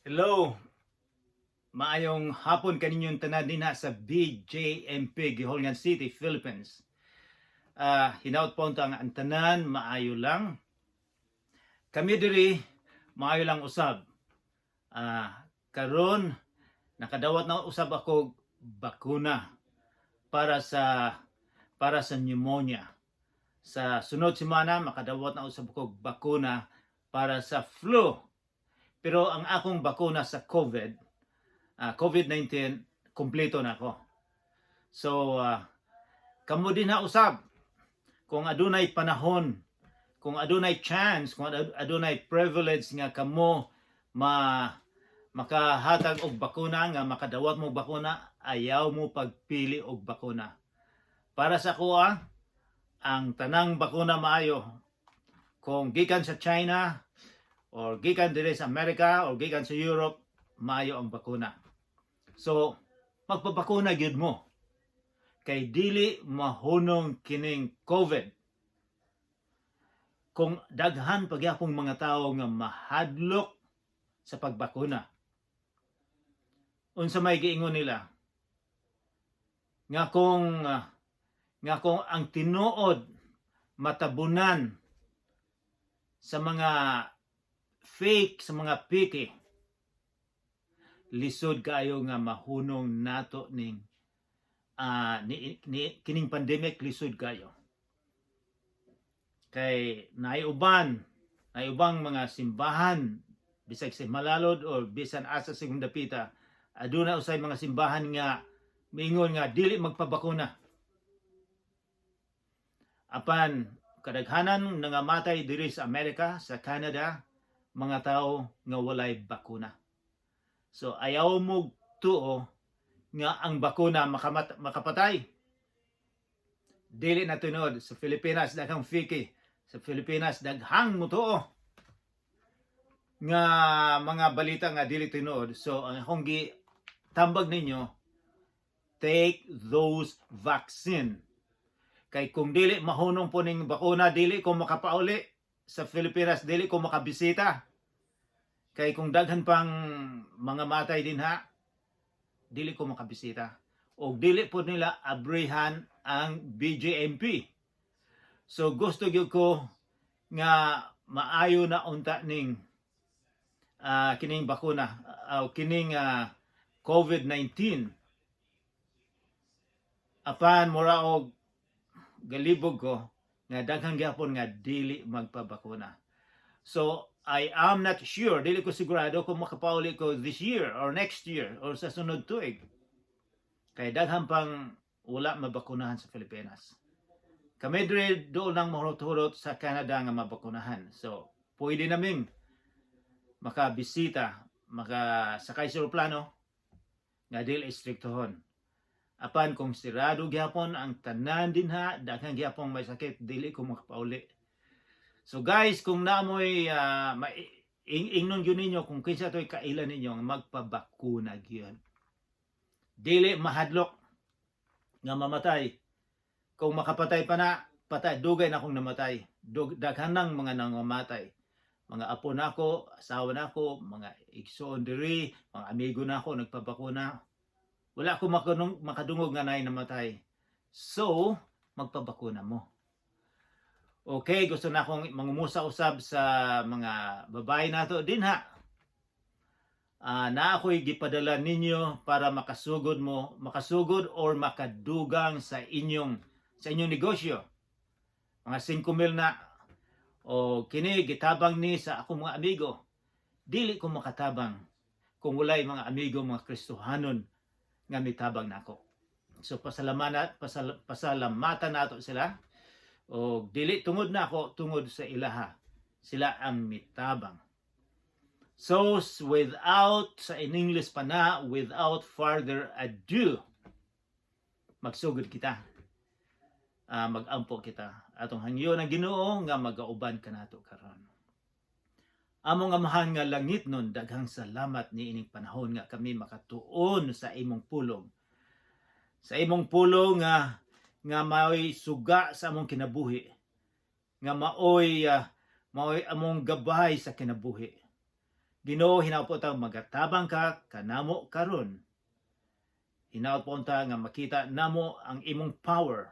Hello. Maayong hapon kaninyong tanan dinha sa BJMP, Guihulngan City, Philippines. Hinaut po ang tanan maayo lang. Kami diri maayo lang usab. Karon nakadawat na usab ako bakuna para sa pneumonia. Sa sunod semana makadawat na usab ako bakuna para sa flu. Pero ang akong bakuna sa COVID-19, kompleto na ako. So, kamo dinha usab, kung adunay panahon, kung adunay chance, kung adunay privilege nga kamo makahatag og bakuna, nga makadawat mo og bakuna, ayaw mo pagpili og bakuna. Para sa akoa, ang tanang bakuna maayo. Kung gikan sa China, or gikan diri sa Amerika, or gikan sa Europe, maayo ang bakuna. So, magpabakuna gyud mo. Kay dili mahunong kining COVID. Kung daghan pagyapong mga tao nga mahadlok sa pagbakuna. Unsa may giingon nila? Nga kung ang tinuod matabunan sa mga fake, sa mga piki, lisod kaayo nga mahunong nato ning ni kining pandemic, lisod kayo. Kay naay ubang mga simbahan bisag sa Malalod or bisan asa sa dapita, aduna usay mga simbahan nga miingon nga dili magpabakuna. Apan kadaghanan nangamatay diri sa Amerika, sa Canada, mga tao nga walay bakuna. So ayaw mo tuo nga ang bakuna makapatay. Dili na tinuod. Sa Pilipinas daghang fiki. Sa Pilipinas daghang mutuo nga mga balita nga dili tinuod. So ang akong gi tambag ninyo, take those vaccine. Kay kung dili mahunong po ning bakuna, dili ko makapauli sa Pilipinas, dili ko makabisita. Kay kung daghan pang mga matay dinha, dili ko makabisita. O dili po nila abrihan ang BJMP. So gusto gyud ko nga maayo na unta ning kining bakuna o kining COVID-19. Apan mura og galibog ko nga daghang gyapon nga dili magpabakuna. So I am not sure, dili ko sigurado kung makapauli ko this year or next year or sa sunod tuig. Kay daghan pang wala mabakunahan sa Pilipinas. Kami diri doon lang mahurot-hurot sa Canada nga mabakunahan. So, pwede naming makabisita, makasakay sa eroplano nga dili istriktohon. Apan kung sirado gyapon ang tanan dinha, daghang gyapon may sakit, dili ko makapauli. So guys, kung namoy ingnon gyud ninyo kung kinsa to'y kaila ninyo nga magpabakuna gyud. Dili mahadlok nga mamatay. Kung makapatay pa na, patay, dugay na akong namatay. Daghan ng mga nangamatay. Mga apo nako, asawa nako, mga igsoon diri, mga amigo nako nagpabakuna. Wala ko makadungog nga naay namatay. So, magpabakuna mo. Okay, gusto na akong mangumusa usab sa mga babae nato dinha. Na ako'y gipadala ninyo para makasugod mo, makasugod or makadugang sa inyong negosyo. Mga 5 mil na o kini gitabang ni sa akong mga amigo. Dili ko makatabang kung walay mga amigo, mga Kristohanon nga mitabang nako. So pasalamatan nato sila o dili tungod nako, tungod sa ilaha. Sila ang mitabang. So without, sa in English pa na, without further ado, magsugod kita. Mag-ampo kita. Atong hangyo ng Ginoo nga magauban kanato karon. Among Amahan nga langit nun, daghang salamat ni ining panahon nga kami makatuon sa imong pulong. Sa imong pulong nga nga maoy suga sa among kinabuhi. Nga maoy among gabay sa kinabuhi. Ginoo, hinaot po ta magatabang ka kanamo karon. Hinaot po ta nga makita namo ang imong power,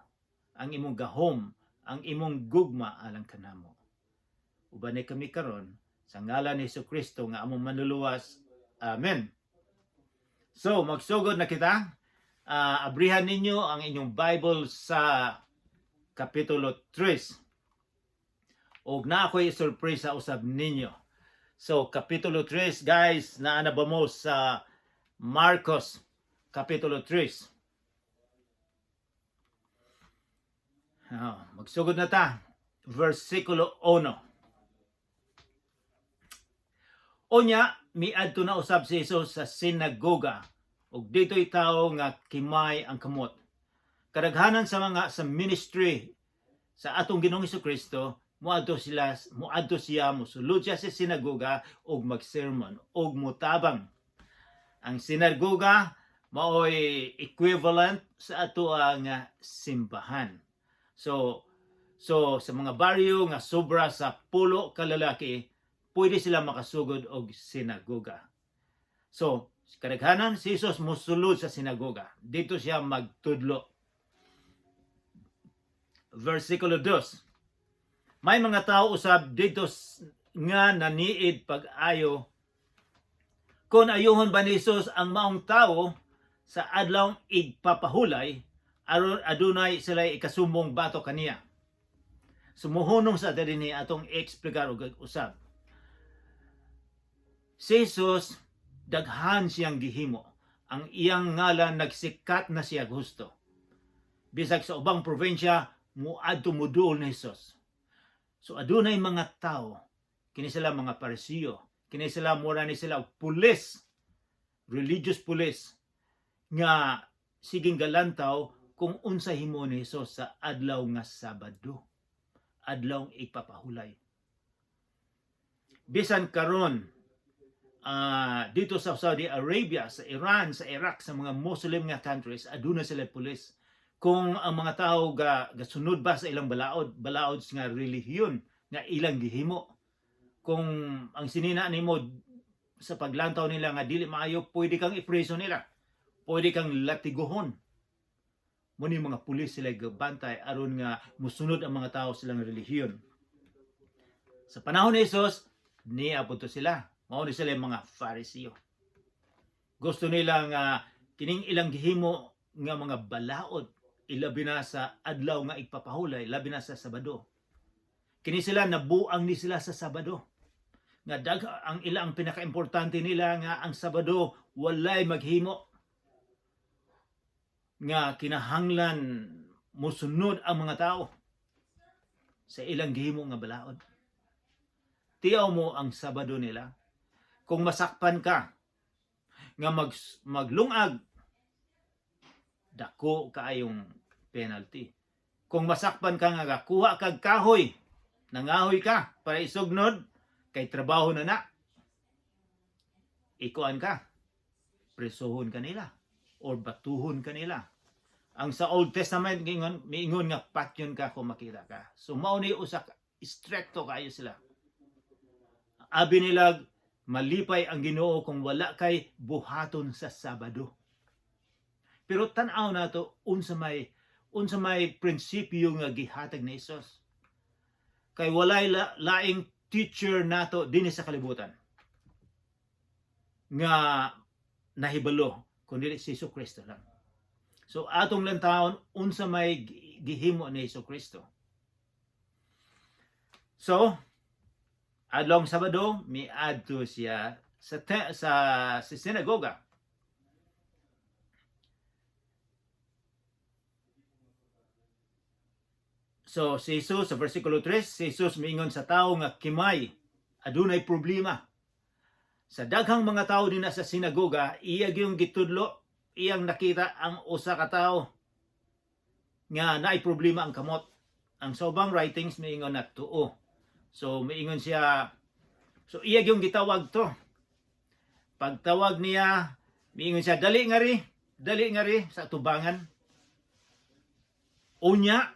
ang imong gahom, ang imong gugma alang kanamo. Ubani kami karon sa ngalan ni Hesus Kristo nga among manluluwas. Amen. So, magsugod na kita. Abrihan ninyo ang inyong Bible sa Kapitulo 3. Og naa ko'y surprise usab ninyo. So, Kapitulo 3, guys, naa na ba mo sa Marcos, Kapitulo 3? Oh, magsugod na ta. Versikulo 1. Unya, miadto na usab si Jesus sa sinagoga ug didto'y tawo nga kimay ang kamot. Kadaghanan sa mga sa ministry sa atong Ginoong Kristo, muadto sila, muadto siya, mosulod siya sa sinagoga ug magsermon ug mutabang. Ang sinagoga maoy equivalent sa ato ang simbahan. So sa mga baryo nga sobra sa 10 ka lalaki, pwede sila makasugod og sinagoga. So, kadaghanan si Jesus mosulod sa sinagoga. Didto siya magtudlo. Versikulo 2. May mga tao usab didto nga naniid pag-ayo kung ayuhon ba ni Jesus ang maong tao sa Adlawng Igpapahulay aron adunay sila ikasumbong batok kaniya. So muhunong sa dinhi, atong i-explicar og usab. Si Jesus, daghan siyang gihimo. Ang iyang ngalan nagsikat na siya gusto. Bisag sa ubang probinsya, muadto, muduol ni Jesus. So adunay mga tao, kini sila mga Parisiyo, kini sila mura ni sila og pulis, religious police, nga sigeng galantaw kung unsa himo ni Jesus sa adlaw nga Sabado, Adlaw Igpapahulay. Bisan karon didto sa Saudi Arabia, sa Iran, sa Iraq, sa mga Muslim nga countries, aduna sila pulis. Kung ang mga tao ga gasunod ba sa ilang balaod nga relihiyon nga ilang gihimo. Kung ang sinina nimo sa paglantaw nila nga dili maayo, pwede kang ipreso nila. Pwede kang latiguhon. Mao ni mga pulis sila gabantay aron nga musunod ang mga tao silang relihiyon. Sa panahon ni Jesus, niya to sila. Mao ni sila yung mga Fariseo. Gusto nila nga kining ilang gihimo nga mga balaod, ilabi na sa Adlaw nga Igpapahulay, labi na sa Sabado. Kini sila, nabuang ni sila sa Sabado. Nga ang ilang pinakaimportante nila nga ang Sabado walay maghimo, nga kinahanglan musunod ang mga tao sa ilang gihimo nga balaod. Tiyaw mo ang Sabado nila. Kung masakpan ka nga maglungag, dako kaayong penalty. Kung masakpan ka nga kuha kag kahoy, nangahoy ka para isugnod, kay trabaho na na, ikuan ka, presohon ka nila or batuhon ka nila. Ang sa Old Testament giingon, miingon nga patyon ka kung makita ka. So mao ni usa ka stricto kayo sila. Abi nila, malipay ang Ginoo kung wala kay buhaton sa Sabado. Pero tan-aw nato unsa may prinsipyo nga gihatag ni Jesus. Kay walay laing teacher nato dinhi sa kalibutan nga nahibalo kundi si Hesus Kristo lang. So atong lantawon unsa may gihimo ni Hesus Kristo. So adlong Sabado, miadto siya sa sinagoga. So si Jesus sa versikulo 3, si Jesus miingon sa tawo nga kimay, adunay problema. Sa daghang mga tao dinha sa sinagoga, iya gyung gitudlo, iyang nakita ang usa ka tawo nga naay problema ang kamot. Ang sa ubang writings miingon na tuo. So miingon siya, so iya gyung gitawag to. Pagtawag niya, miingon siya, "Dali ngari, dali ngari sa tubangan." Unya,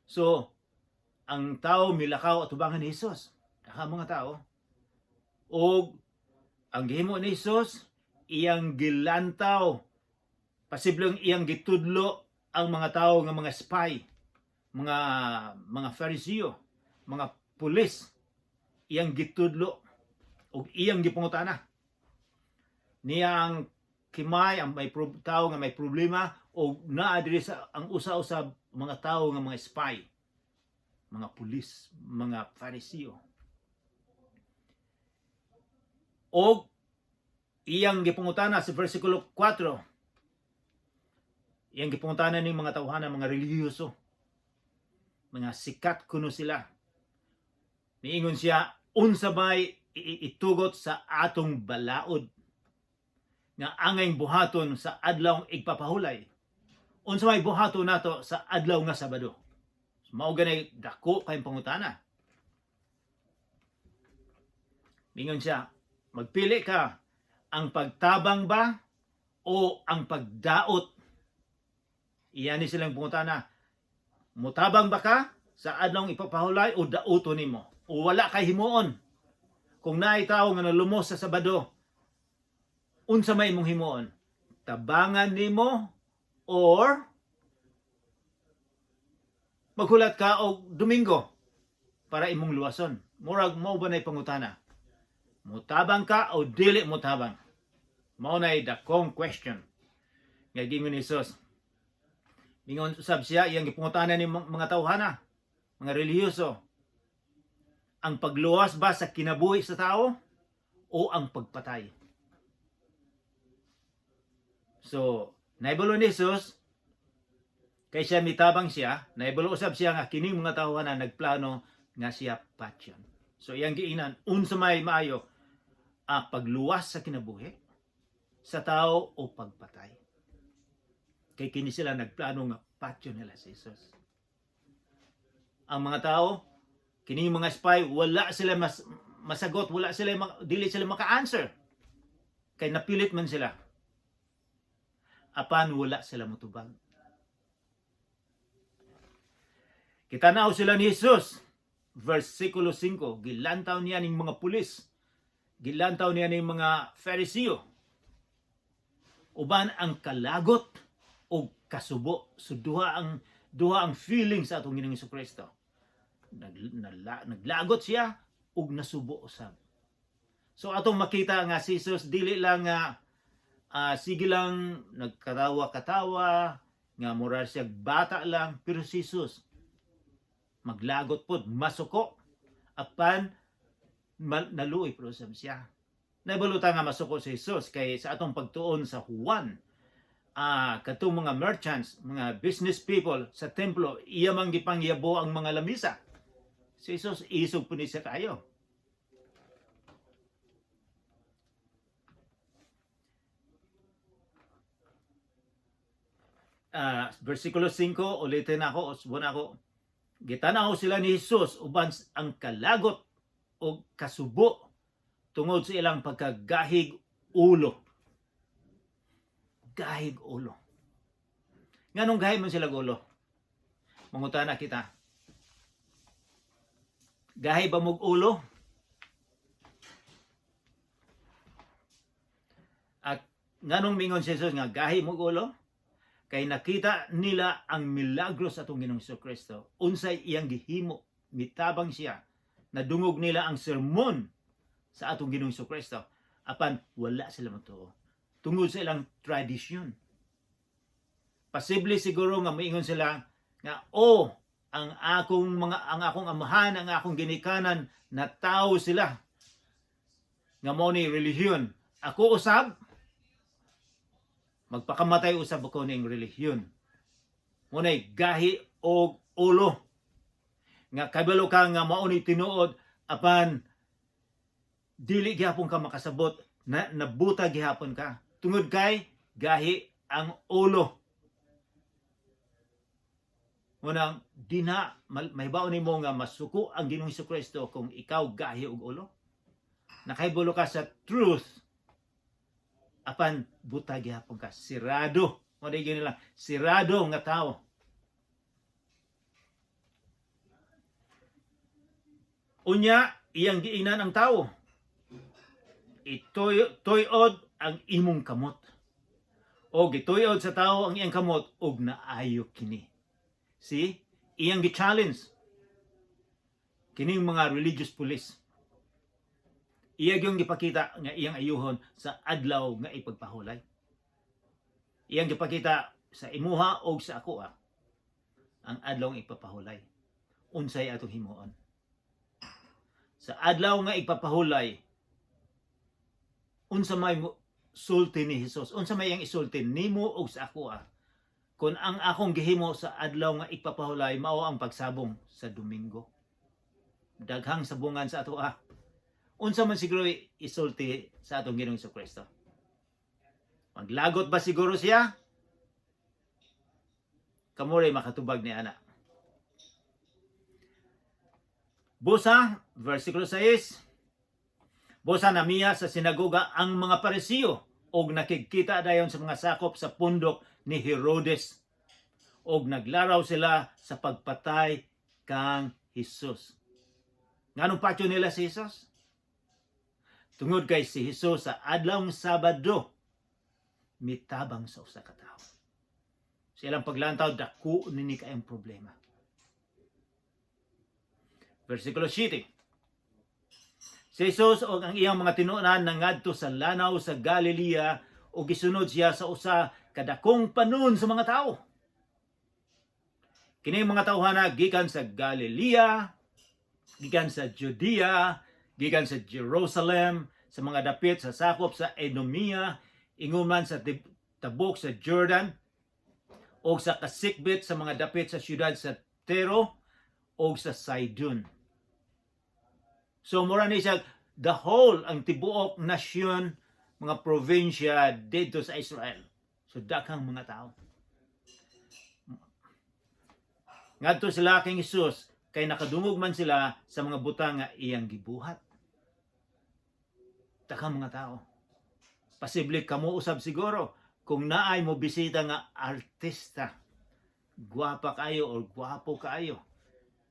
so ang tao milakaw atubangan ni Jesus. Daghang mga tao. Og Ang gihimo ni Jesus, iyang gilantaw, posibleng iyang gitudlo ang mga tao nga mga spy, mga Fariseo, mga pulis, iyang gitudlo ug iyang gipangutana. Niya ang kimay ang may tao nga may problema o naa diri sa ang usa-usa mga tao nga mga spy, mga pulis, mga Fariseo. Og iyang gipangutana sa versikulo 4, iyang gipangutana ning mga tawhana, mga relihiyoso, mga sikat kuno sila. Niingon siya, "Unsa bay itugot sa atong balaod nga angay buhaton sa adlaw igpapahulay? Unsa may buhaton nato sa adlaw nga Sabado?" Mao ganay dako kayong pangutana. Mingon siya, "Magpili ka, ang pagtabang ba o ang pagdaot?" Iyan ni silang pangutana. Mutabang ba ka sa adlaw ipapahulay o dauto nimo? O wala kay himuon? Kung naay tawo nga nalumos sa Sabado, unsa may imong himuon? Tabangan nimo or maghulat ka og Domingo para imong luwason? Murag mao ba nay pangutana? Mutabang ka o dili mutabang? Mao nay dakong question. Nga gingon ni Jesus. Mingon usab siya, iyang gipangutana ni mga tawhana, mga relihiyoso. Ang pagluwas ba sa kinabuhi sa tao o ang pagpatay? So, naibalo ni Jesus, kay siya mitabang siya, naibalo usab siya nga kining mga tawhana nagplano nga siya patyon. So, iyang giingnan, unsa may maayo, ang pagluwas sa kinabuhi sa tao o pagpatay? Kay kini sila nagplano nga patyon nila si Jesus. Ang mga tao, kini mga spy, wala sila masagot, wala sila dili sila maka-answer. Kay napilit man sila. Apan wala sila mutubag. Kitanaw sila ni Jesus. Versikulo 5, gilantaw niya ning mga pulis. Gilantaw niya ning mga Fariseo. Uban ang kalagot o kasubo. So duha ang feeling sa atong Ginoong Kristo. Naglagot siya ug nasubo usab. So atong makita nga si Jesus dili lang nga sige lang nagkatawa-katawa nga moral siya bata lang, pero si Jesus maglagot pod, masuko, apan naluoy pero usab siya. Nabaluta nga masuko si Jesus kay sa atong pagtuon sa Juan, katong mga merchants, mga business people sa templo, iya man gipangyabo ang mga lamisa. Si Jesus isog po ni siya kayo. Versikulo 5, ulitin ako, usbon ako. Gitanaw sila ni Jesus uban ang kalagot o kasubo tungod sa ilang pagkagahig ulo. Gahig ulo. Nganong gahig man sila ulo? Mangutana kita. Gahi ba mog ulo? At nganong mingon si Jesus nga gahi mog ulo? Kay nakita nila ang milagro sa atong Ginoong Kristo. Unsay iyang gihimo, mitabang siya. Nadungog nila ang sermon sa atong Ginoong Kristo. Apan wala sila matuo tungod sa ilang tradisyon. Posible siguro nga moingon sila nga, "Oh, ang akong amahan, ang akong ginikanan na tao sila nga mao ni relihiyon. Ako usab magpakamatay usab ako ning relihiyon." Munay gahi og ulo nga kabalo ka nga mao ni tinuod, apan dili gihapon ka makasabot na nabuta gihapon ka tungod kay gahi ang ulo. Munang dina mahibaw nimo nga masuko ang Ginoong Kristo kung ikaw gahi og ulo. Nakahibalo ka sa truth, apan buta gihapon ka, sirado. Mo di nila sirado nga tao. Unya iyang giingnan ang tao. Itoy-od ang imong kamot. O gituyod sa tao ang iyang kamot ug naayo kini. See? Iyang gi-challenge kining mga religious police. Iya gyung gipakita nga iyang ayuhon sa adlaw nga ipagpahulay. Iyang gipakita sa imuha og sa akoa ang adlaw nga ipapahulay. Unsay atong himuon? Sa adlaw nga ipapahulay, unsa may sulti ni Hesus? Unsa may iyang isulti nimo og sa akoa? Kung ang akong gihimo sa adlaw nga ipapahulay mao ang pagsabong sa Domingo. Daghang sabungan sa atoa. Unsa man siguro isulti sa atong Ginoong Kristo? Maglagot ba siguro siya? Kamo ray makatubag ni ana. Busa, versikulo 6. Busa namiya sa sinagoga ang mga Parisiyo og nakigkita dayon sa mga sakop sa pundok ni Herodes og naglaraw sila sa pagpatay kang Hesus. Nganong patyo nila si Hesus? Tungod kay si Hesus sa adlawng Sabado mitabang sa usa ka tawo. Sa ilang paglantaw, dako nini kaayong problema. Versikulo 7. Si Jesus og ang iyang mga tinunan nangadto sa lanaw sa Galilea ug gisunod siya sa usa kadakong panon sa mga tawo. Kini mga tawhana gikan sa Galilea, gikan sa Judea, gikan sa Jerusalem, sa mga dapit sa sakop sa Edomia, ingon man sa tabok sa Jordan, og sa kasikbit sa mga dapit sa syudad sa Tiro og sa Sidon. So mura ni siya the whole ang tibuok nasyon, mga probinsya didto sa Israel. So daghang mga tao. Ngadto sila kay Hesus kay nakadungog man sila sa mga butang nga iyang gibuhat. Daghang mga tao. Posible kamo usab siguro kung naay mo bisita nga artista. Gwapa kayo or gwapo kaayo.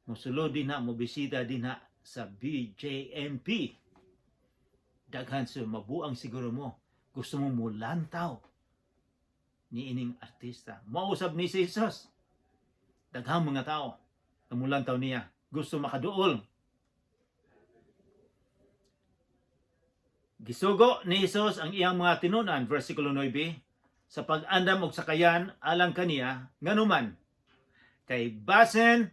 Mosulod din na, mo bisita din na sa BJMP. Daghan sa mabuang siguro mo. Gusto mo mulantaw ni ining artista. Mausab ni si Jesus. Daghang mga tao na mulantaw niya. Gusto makaduol. Gisugo ni Jesus ang iyang mga tinunan, versikulo 9, sa pag-andam og sakayan alang kaniya nganuman kay basen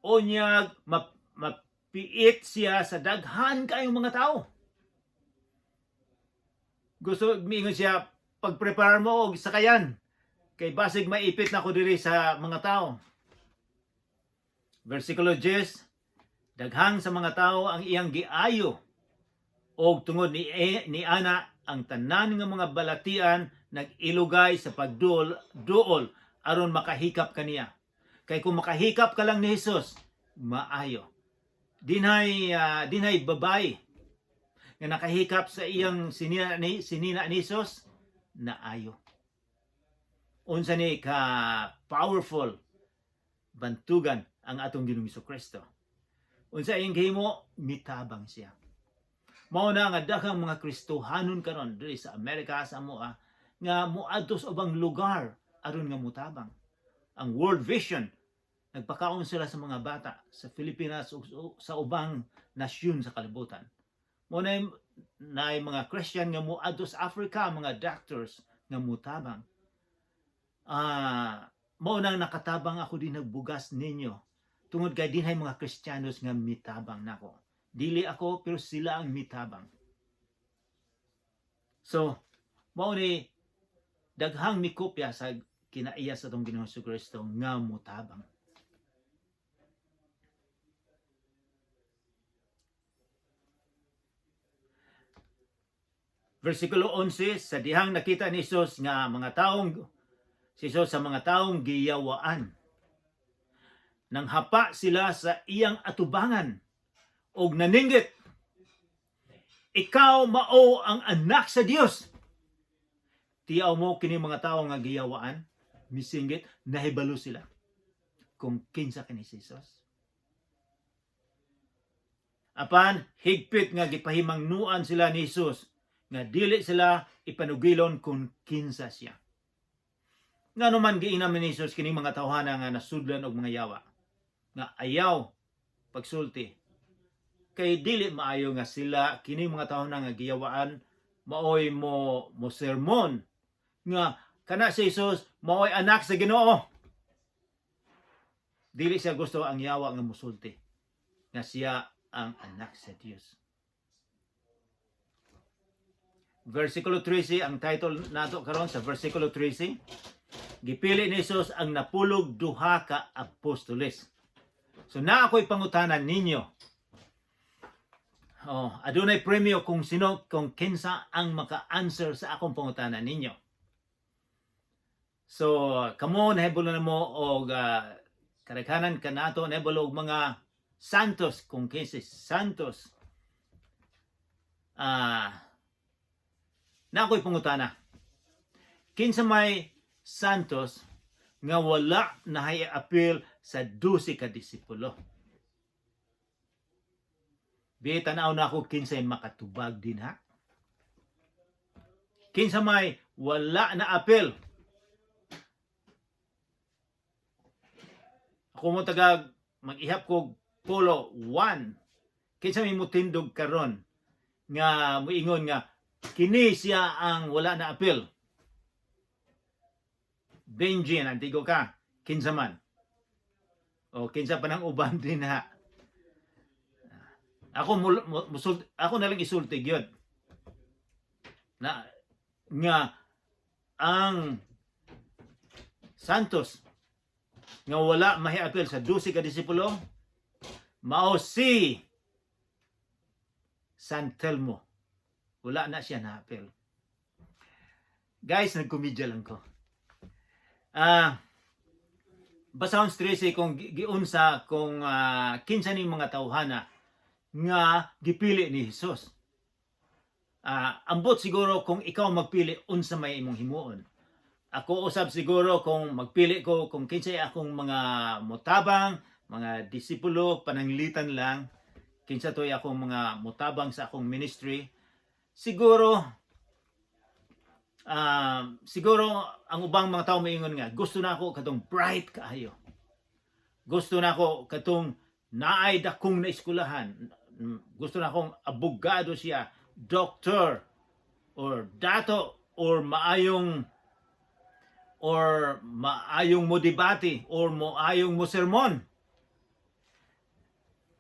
unyag mapiit siya sa daghan kayong mga tao. Gusto miingon siya, pagprepare mo og sakayan kay basig maipit na ko diri sa mga tao. Versikulo 10, daghang sa mga tao ang iyang giayo og tungod ni ana ang tanan nga mga balatian nag-ilugay sa pagduol duol aron makahikap kaniya. Kay kung makahikap ka lang ni Hesus, maayo. Dinhay babae nga nakahikap sa iyang sinina ni Hesus, naayo. Unsa ni ka powerful bantugan ang atong Ginoong Kristo? Unsa iyang gihimo? Mitabang siya. Mao na nga daghang mga Kristohanon karon diri sa Amerika, sa amoa, nga moadto sa ubang lugar aron nga mutabang. Ang World Vision nagpakaon sila sa mga bata sa Pilipinas ug sa ubang nasyon sa kalibutan. Mao na naay mga Christian nga moadto sa Africa, mga doctors nga mutabang. Mao nang nakatabang ako din nagbugas ninyo tungod kay dinhay mga Kristiyanos nga mitabang nako. Dili ako, pero sila ang mitabang. So, mao ni daghang mikopya sa kinaiya sa atong Ginoong Kristo nga mutabang. Versikulo 11, sa dihang nakita ni Jesus nga mga taong si Jesus sa mga taong giyawaan. Nang hapa sila sa iyang atubangan og naninggit, "Ikaw mao ang anak sa Dios." Tiyaw mo kini mga tao nga giyawaan, misinggit, nahibalo sila kung kinsa kini si Jesus. Apan higpit nga gipahimangnuan sila ni Jesus Nga dili sila ipanugilon kung kinsa siya. Ngano man giingnan ni Jesus kining mga tawhana nga nasudlan og mga yawa nga ayaw pagsulti? Kay dili maayo nga sila, kining mga tawhana nga giyawaan, maoy mo mo sermon nga kana si Jesus maoy anak sa Ginoo. Dili siya gusto ang yawa nga musulti nga siya ang anak sa Dios. Versikulo 13 ang title nato karon. Sa versikulo 13, gipili ni Jesus ang 12 ka apostoles. So naa ako'y pangutanan ninyo. Oh, adunay premyo kung sino, kung kinsa ang maka-answer sa akong pangutana ninyo. So kamo, nahibalo na mo og kadaghanan kanato nahibalo og mga santos, kung kinsa santos. Naa ako'y pangutana. Kinsa may santos nga wala na apil sa 12 ka disipulo? Bi tanaw na ako kinsay makatubag din ha. Kinsa may wala na apil? Ako mo tagag mag-ihap ko polo 1. Kinsa may mutindog karon nga muingon nga kini siya ang wala na apil? Benji, antigo ka. Kinsa man. O kinsa pa ng uban din ha. Ako ako na lang isulti gyud. Na nga ang santos nga wala mahiapil sa 12 ka disipulo mao si San Telmo. Wala na siya naapil. Guys, nagkomedya lang ko. Basahon sa 13 kung giunsa kung kinsa ning mga tawhana nga gipili ni Jesus. Ambot siguro kung ikaw magpili, unsa may imong himuon. Ako usab siguro, kung magpili ko kung kinsay akong mga motabang, mga disipulo, pananglitan lang, kinsa to'y akong mga motabang sa akong ministry, siguro ang ubang mga tao maingon nga gusto na ako katong bright kaayo. Gusto na ako katong naay dakong na eskwelahan. Gusto na akong abogado siya, doctor or dato or maayong mo debate or maayong mo sermon.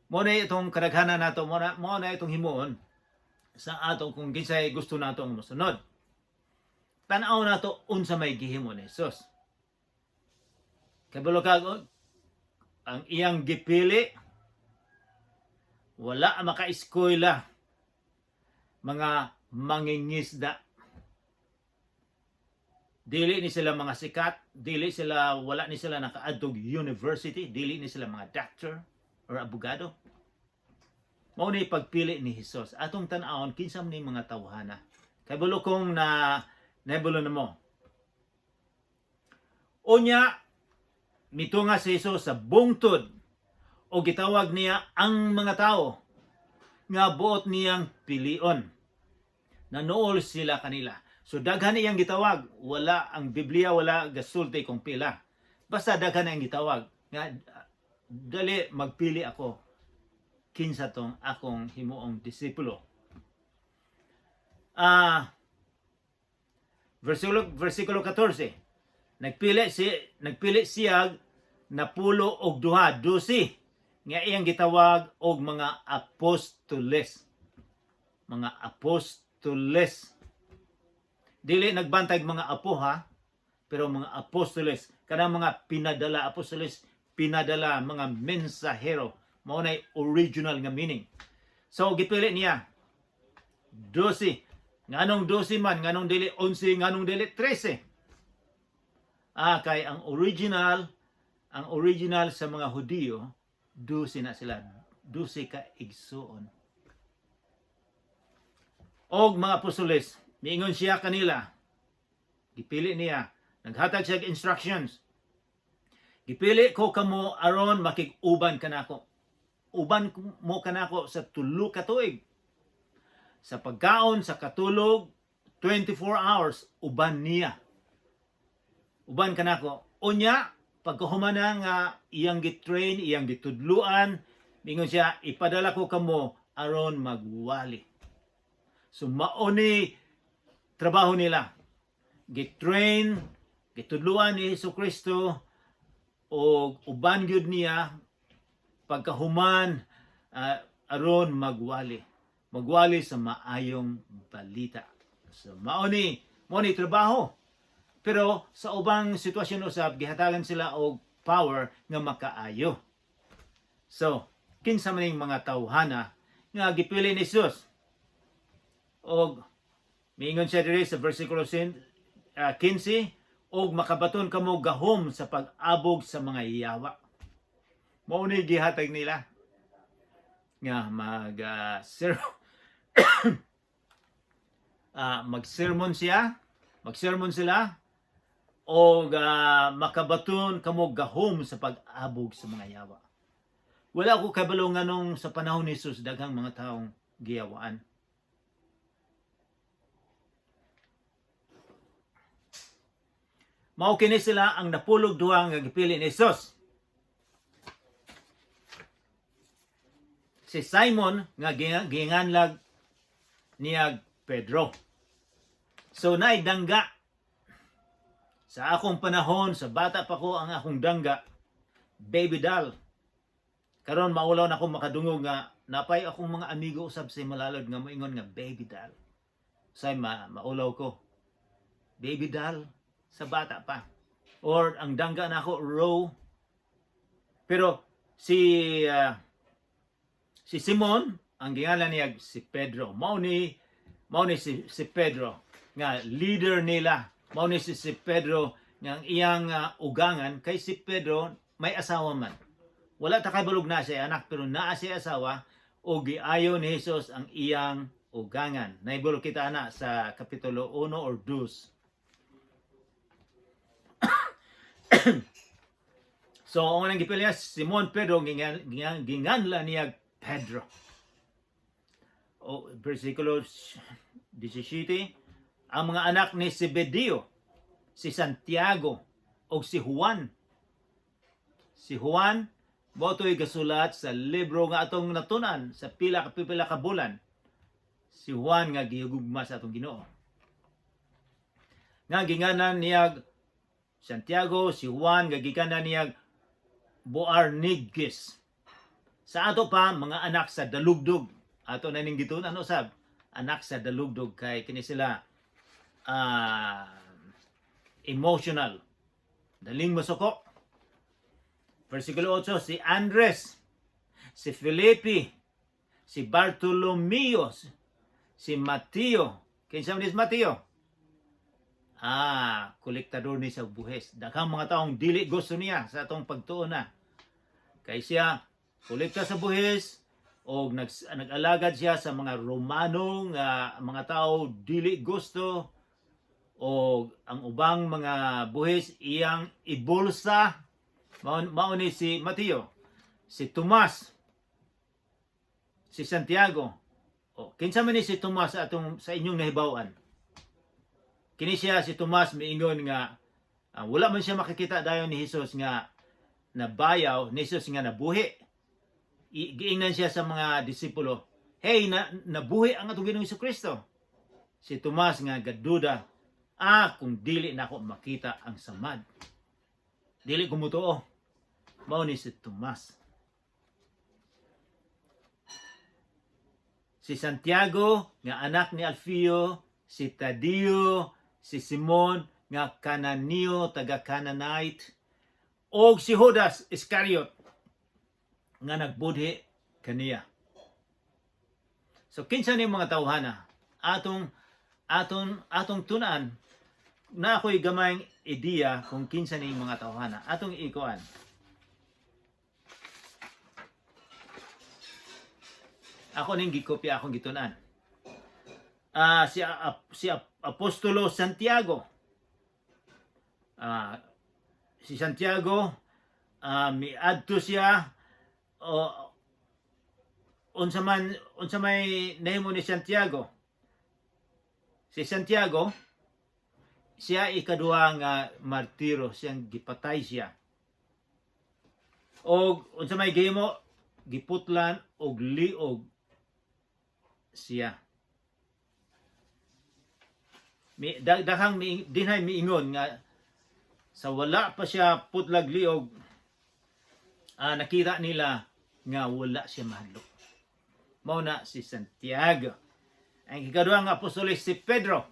Mo na itong kadaghanan nato, mo na itong himuon sa atong kung kinsay gusto nato ang mosunod. Tan-aw nato unsa may gihimo ni Jesus. Kabalo ka ang iyang gipili, wala makaeskwela, mga mangingisda. Dili ni sila mga sikat, dili sila, wala ni sila nakaadtog university, dili ni sila mga doctor or abogado. Mao ni pagpili ni Jesus. Atong tan-awon kinsa man ni mga tawhana. Kay bulo kong na nahibulo na mo. Unya, mitunga si Jesus sa bungtod o gitawag niya ang mga tao nga buot niyang pilion. Nanuol sila kanila. So daghan iyang gitawag, wala ang Biblia, wala gasulti kung pila. Basta daghan ang gitawag nga dali, magpili ako kinsa tong akong himuong disipulo. Versikulo 14. Nagpili siya 12, 12 nga iyang gitawag og mga apostoles. Mga apostoles. Dili nagbantay mga apo ha, pero mga apostoles, kanang mga pinadala, apostoles, pinadala, mga mensahero. Mao nay original nga meaning. So gipili niya 12. Nganong 12 man, nganong dili 11, nganong dili 13? Kay ang original sa mga Hudiyo, 12 na sila. 12 ka igsuon. Og mga apostoles, miingon siya kanila. Gipili niya. Naghatag siya og instructions. "Gipili ko kamo aron makig-uban kanako. Uban mo kanako sa 3 ka tuig." Sa pagkaon, sa katulog, 24 hours uban niya. Uban kanako. Unya, pagkahuman na nga iyang gitrain, iyang gitudluan, mingon siya, "Ipadala ko kamo aron magwali." So mao ni trabaho nila. Gitrain, gitudluan ni Hesus Kristo o uban gyud niya pagkahuman aron magwali. Magwali sa maayong balita. So mao ni trabaho. Pero sa ubang sitwasyon usab, gihatagan sila og power nga makaayo. So, kinsa man ning mga tawhana nga gipili ni Jesus? Og miingon siya diri sa versikulo 15, "Og makabaton kamo gahom sa pag-abog sa mga yawa." Mao ni gihatag nila nga mag mag-sermon siya, mag-sermon sila og makabaton kamo gahom sa pag-abog sa mga yawa. Wala ko kabalo nganong sa panahon ni Jesus daghang mga taong giyawaan. Mao kini sila ang napulog duha nga gipili ni Jesus. Si Simon nga ginganlag niyag Pedro. So naay dangga. Sa akong panahon, sa bata pa ko, ang akong dangga, baby doll. Karon maulaw na akong makadungog nga napay akong mga amigo usab sa malalod nga moingon nga baby doll. Say maulaw ko. Baby doll sa bata pa. Or ang dangga nako, row. Pero si Simon, ang gingalan niya si Pedro. Mao ni si Pedro nga leader nila. Mao ni si Pedro nga ang iyang ugangan, kay si Pedro may asawa man. Wala ta kabalog na siya anak, pero naa siya asawa o giayo ni Jesus ang iyang ugangan. Naibalo kita ana sa kapitulo 1 or 2. So ang unang gipili niya, Simon Pedro, ginganla niya Pedro. O versikulo 17, ang mga anak ni Zebedeo, si Santiago o si Juan. Si Juan mao to'y gasulat sa libro nga atong natunan sa pila ka pipila ka bulan. Si Juan nga gihugma sa atong Ginoo. Nga ginganan niya Santiago, si Juan nga giganan niya Boanerges. Sa ato pa mga anak sa dalugdog. Ato na ning gitun ano sab? Anak sa dalugdog kay kini sila emotional. Daling masuko. Versikulo 8, si Andres, si Felipe, si Bartolomeo, si Mateo. Kinsa man ni si Mateo? Kolektador ni sa buhis. Daghang mga taong dili gusto niya sa atong pagtuon na. Kay siya kolekta sa buhis o nag-alagad siya sa mga Romano nga mga tao dili gusto, o ang ubang mga buhis iyang ibulsa. Mao ni si Mateo, si Tomas, si Santiago. O kinsa man ni si Tomas sa atong sa inyong nahibaw-an? Kini siya si Tomas miingon nga wala man siya makikita dayon ni Hesus nga nabayaw, ni Hesus nga nabuhi. Giingnan siya sa mga disipulo, "Hey, nabuhi ang atong Ginoong Kristo." Si Tomas nga gaduda, "Ah, kung dili nako makita ang samad, dili ko mutuo." Mao ni si Tomas. Si Santiago nga anak ni Alfeo, si Tadeo, si Simon nga Cananeo, taga Canaanite, og si Judas Iscariot nga nagbudhi kaniya. So kinsa ni mga tawhana? Atong tun-an na ako'y gamayng ideya kung kinsa ni mga tawhana. Atong ikuan. Ako ning gikopya akong gitun-an. Si Apostolo Santiago. Si Santiago miadto siya o unsa man unsa may nahimo ni Santiago. Si Santiago, siya ikaduha nga martiro, siyang gipatay siya. Og unsa may gihimo, giputlan og liog siya. Mi daghang mi, dinhay miingon nga sa wala pa siya putlag liog, nakita nila nga wala siya mahadlok. Mao na si Santiago. Ang ikaduha nga apostoles, si Pedro.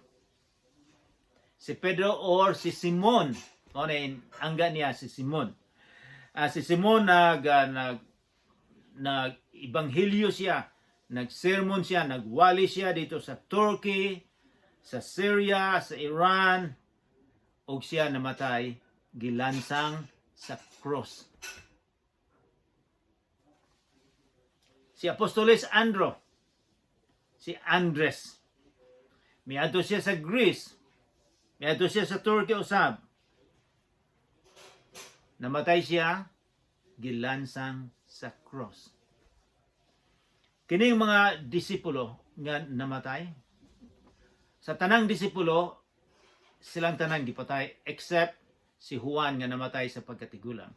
Si Pedro or si Simon. Mao na angga niya, si Simon. Si Simon nag nag ebanghelyo siya, nagsermon siya, nagwali siya dito sa Turkey, sa Syria, sa Iran, ug siya namatay gilansang sa cross. Si Apostoles Andro, si Andres, miadto siya sa Greece, miadto siya sa Turkey usab. Namatay siya gilansang sa cross. Kining mga disipulo nga namatay, sa tanang disipulo, silang tanan gipatay except si Juan nga namatay sa pagkatigulang.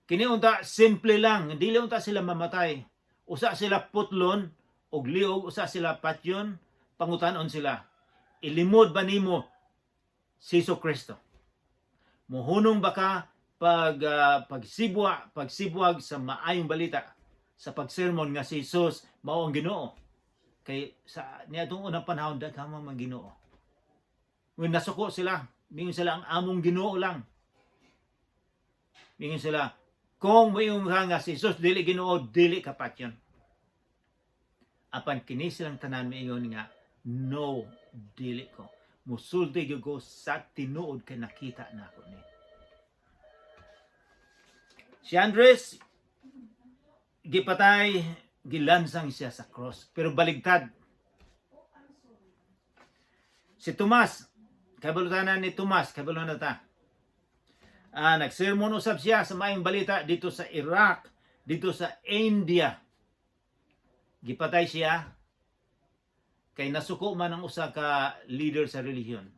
Kini unta simple lang, dili unta sila mamatay. Usa sila putlon og liog, usa sila patyon, pangutanon sila. Ilimod ba nimo si Jesu Kristo? Muhunong ba ka pagsibwa, pagsibwag sa maayong balita sa pagsermon nga si Jesus mao ang Ginoo? Kay sa niadtong unang panahon, daghan man mga Ginoo. Ngun nasuko sila, mingon sila, "Ang among Ginoo lang." Mingon sila, "Kung moingon ka nga si Jesus dili Ginoo, dili ka patyon." Apan kini silang tanan miingon nga, "No, dili ko. Musulti gyud ko sa tinuod kay nakita nako ni." Si Andres gipatay, gilansang siya sa cross, pero baligtad. Si Tomas, kabalo ni Tomas, kabalo na ta. Nagsermon usab siya sa maayong balita dito sa Iraq, dito sa India. Gipatay siya kay nasuko man ang usa ka leader sa relihiyon.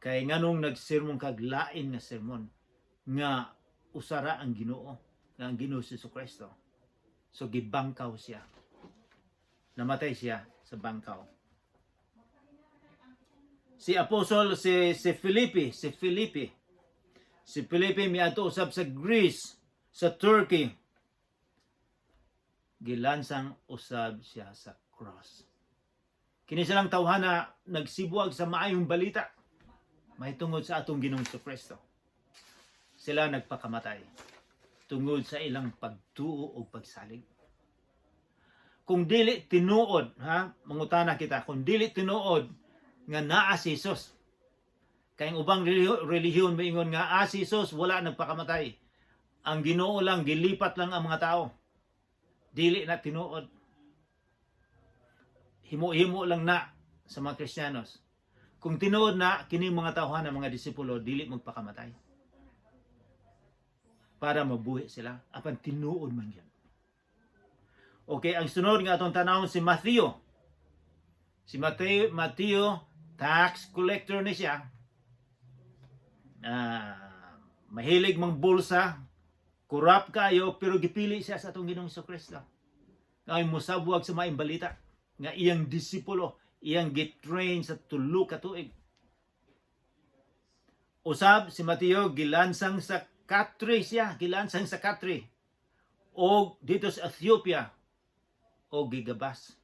Kay nganong nagsermon kag lain nga sermon nga usara ang Ginoo, nga ang Ginoo si Kristo? So gibangkaw siya. Namatay siya sa bangkaw. Si Apostol si Felipe, si Felipe. Si Felipe miadto usab sa Greece, sa Turkey. Gilansang usab siya sa cross. Kini silang tawhana nagsibuag sa maayong balita mahitungod sa atong Ginoong Kristo. Sila nagpakamatay tungod sa ilang pagtuo o pagsalig. Kung dili tinuod, ha, mangutana kita, kung dili tinuod nga naa si Jesus. Kay ang ubang relihiyon moingon nga si Jesus wala nagpakamatay. Ang Ginoo lang, gilipat lang ang mga tao. Dili na tinuod. Himo-himo lang na sa mga Kristiyanos. Kung tinuod na kini mga tawhana, mga disipulo, dili magpakamatay para mabuhi sila, apan tinuod man yan. Okay, ang sunod nga atong tanawon, si Matthew. Si Mateo, Mateo, tax collector ni siya. Mahilig mang bulsa, corrupt kayo, pero gipili siya sa atong Ginoong Kristo. Nga musabwag sa maayong balita, nga iyang disipulo, iyang gitrain sa 3 ka tuig. Usab si Mateo, gilansang sa katre siya, gilansang sa katre. O dito sa Ethiopia, o gigabas.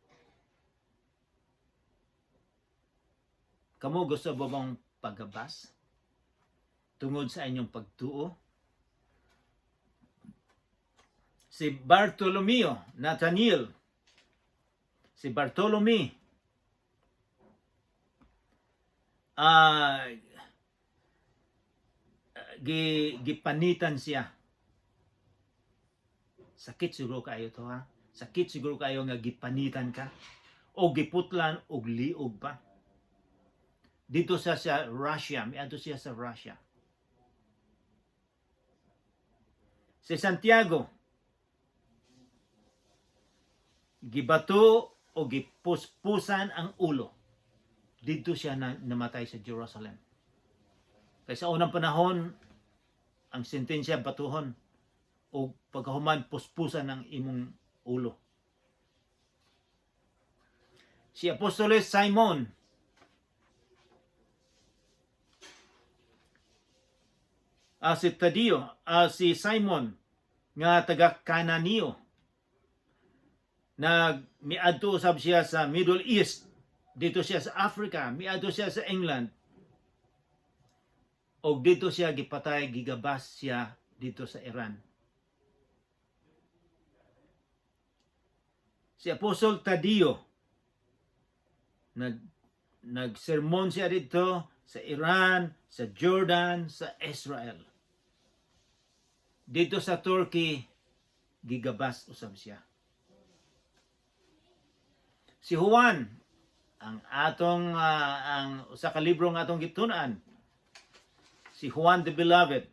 Kamo, gusto ba bang pagabas? Tungod sa inyong pagtuo? Si Bartolomeo, Nathaniel, si Bartolome, gipanitan siya. Sakit siguro kayo to, ha. Sakit siguro kayo nga gipanitan ka o giputlan og liog pa. Dito sa Russia, miadto siya sa Russia. Si Santiago, gibato o gipuspusan ang ulo. Didto siya na namatay sa Jerusalem. Kay sa unang panahon, ang sentensya batuhon o pagkahuman puspusan ang imong ulo. Si Apostoles Simon, si Tadeo, si Simon nga taga Cananeo, nag miadto usab siya sa Middle East, dito siya sa Africa, miadto siya sa England, og dito siya gipatay, gigabas siya dito sa Iran. Si Apostol Tadeo, nagsermon siya dito sa Iran, sa Jordan, sa Israel. Dito sa Turkey, gigabas usab siya. Si Juan, ang atong ang usa ka libro nga atong gitun-an, si Juan the Beloved,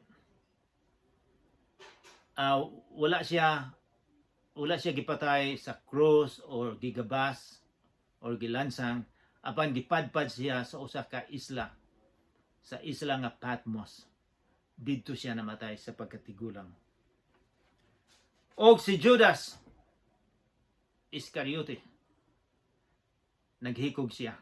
wala siya gipatay sa cross or gigabas or gilansang, apan gipadpad siya sa usa ka isla, sa isla nga Patmos. Didto siya namatay sa pagkatigulang. Og si Judas Iscariote, naghikog siya.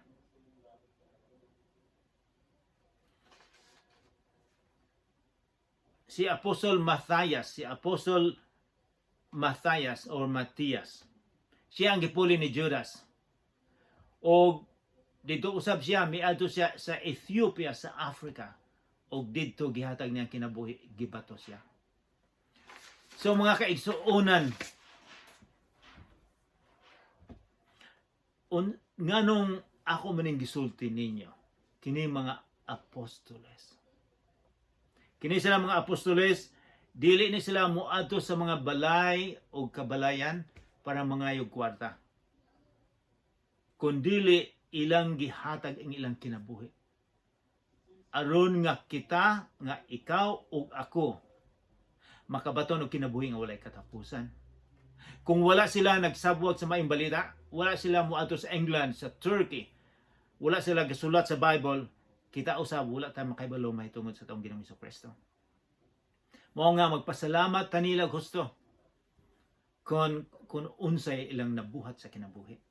Si Apostol Matthias, si Apostol Matthias or Matthias, siya ang gipuli ni Judas. Og dito usab siya, miadto siya sa Ethiopia, sa Africa. Og didto gihatag niyang kinabuhi, gibato siya. So mga kaigsuonan, nganong ako maning gisulti ninyo, kini mga apostoles. Kini sila mga apostoles, dili ni sila moadto sa mga balay o kabalayan para mangayog kwarta. Kundili ilang gihatag ang ilang kinabuhi. Aron nga kita, nga ikaw ug ako, makabaton og kinabuhi nga walay katapusan. Kung wala sila nagsabwag sa maayong balita, wala sila moadto sa England, sa Turkey, wala sila gasulat sa Bible, kita usab wala ta makahibalo mahitungod sa atong Ginoong Kristo. Mao nga magpasalamat tanila gusto kung unsay ilang nabuhat sa kinabuhi.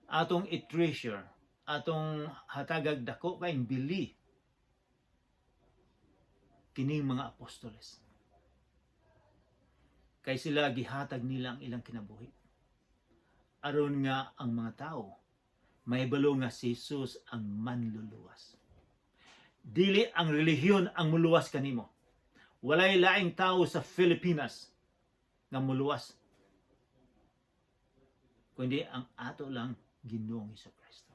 Atong i-treasure, atong hatagag dako kayong bili kining mga apostoles. Kay sila gihatag nila ang ilang kinabuhi. Aron nga ang mga tao mahibalo nga si Jesus ang manluluwas. Dili ang relihiyon ang muluwas kanimo. Walay laing tao sa Pilipinas nga muluwas, kundi ang ato lang Ginoong Kristo.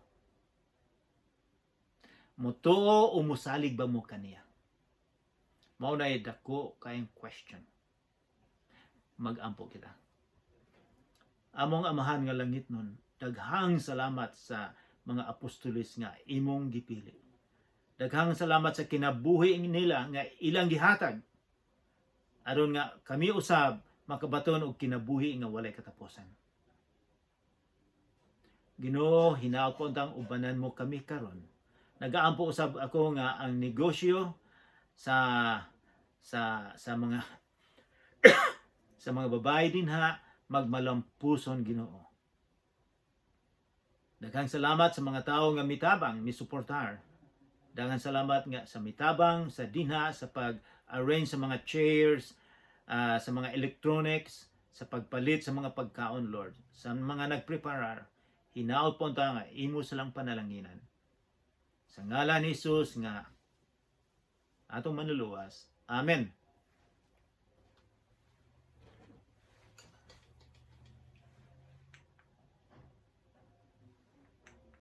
Mutuo o musalig ba mo kaniya? Mao na dako kayong question. Magampo kita. Among Amahan nga langit nun, daghang salamat sa mga apostoles nga imong gipili. Daghang salamat sa kinabuhi nila nga ilang gihatag aron nga kami usab makabaton og kinabuhi nga walay katapusan. Ginoo, hinaot ko untang ubanan mo kami karon. Nagaampo usab ako nga ang negosyo sa mga babae dinha magmalampuson, Ginoo. Daghang salamat sa mga tao nga mitabang, misuportar. Daghang salamat nga sa mitabang sa dinha sa pag-arrange sa mga chairs, sa mga electronics, sa pagpalit sa mga pagkaon, Lord. Sa mga nagpreparar, hinaot po nga imo silang panalanginan. Sa ngalan ni Jesus nga atong manluluwas. Amen.